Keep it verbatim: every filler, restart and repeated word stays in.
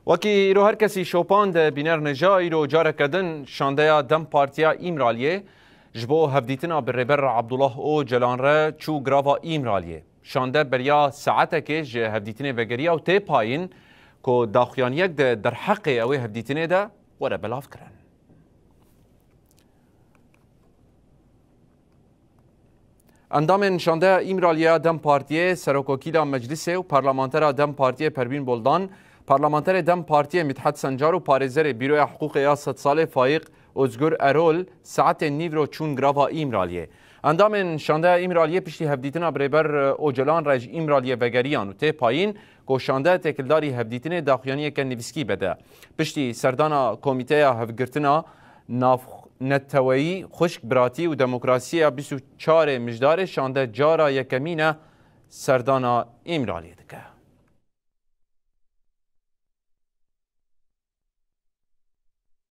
Wekî îro her kesî şopand, bîner nêja îro careke din şandeya DEM Partiya Îmraliyê ji bo hevdîtina bi Rêber Abdullah Ocalan re çû girava Îmraliyê. Şande beriya saetekê ji hevdîtinê vegeriya û tê payîn ku daxuyaniyek di derheqê ewê hevdîtinê de were belavkirin. Endamên şandeya Îmraliya DEM Partiyê, Serokokîla Meclisê û Parlamentera DEM Partiyê Pervîn Boldan, Parlamenterê DEM Partiyê Mithat Sencar û Parêzerê Bîroya Hiqûqê ya Sedsalê Faîq Ozgur Erol saetên nîvro çûn girava Îmraliyê. Endamên şandeya Îmraliyê piştî hevdîtina bi Rêber Ocalan re ji Îmraliyê vegeriyan û tê payîn ku şande têkildarî hevdîtinê daxuyaniyeke nivîskî bede. Piştî serdana Komîteya Hevgirtina Navneteweyî Xwişk, Biratî û Demokrasî ya bîst û çarê Mijdarê şande cara yekemîn e serdana Îmraliyê dike.